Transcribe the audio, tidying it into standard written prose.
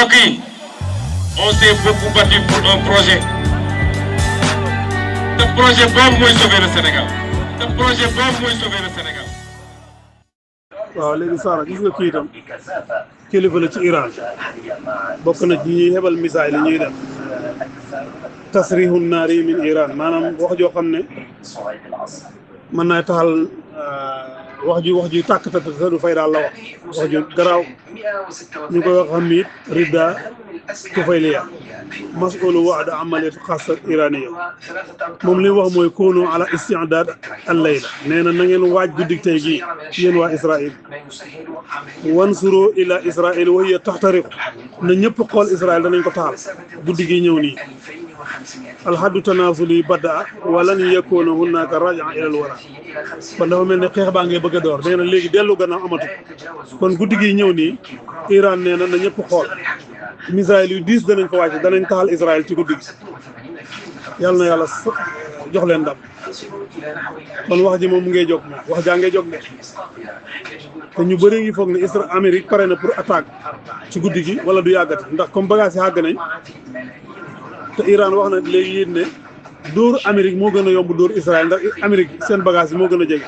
mbokk yi on s'est beaucoup battu pour un projet te projet boobu mooy sauver le Sénégal te projet boobu mooy sauver le Sénégal. waaw léegi Sara gis nga kii itam kilifa la ci Iran bokk na ci ñuy hebal misaay li ñuy def tasrihun naari min Iran maanaam wax joo xam ne mën naa taxal wax ju tàkk te du fay daal la wax ju garaaw ñu koy wax xam it Rida Tufayliya mas'ulu wa'd amaliyat xaasa iraniya moom li wax mooy koonu ala isti'dad al-layla nee na ngeen waaj guddik tey gii yéen waa Israël wansuru ila Israël wa hiya taxtariq na ñëpp xool Israël danañ ko taal guddi gi ñëw nii alhaddu tanasuli bada walan yakuna hunaka raj'a ila al-wara kon dafa mel ne xeex baa ngay bëgg a door nee na léegi dellu gannaaw amatu kon guddi gi ñëw nii Iran nee na ñëpp xool misaayil yu 10 danañ ko wàcc danañ taxal Israël ci guddi gi yàlla na yàlla jox leen ndam kon wax ji moom mu ngay jóg moom wax jaa ngay jóg de te ñu bëri ngi foog ne Amérique pare na pour attaque ci guddi gi wala du yàggati ndax comme bagage yi àgg nañ te Iran wax na léegi yéen ne dóor Amérique moo gën a yomb dóor Israël ndax Amérique seen bagage yi moo gën a jege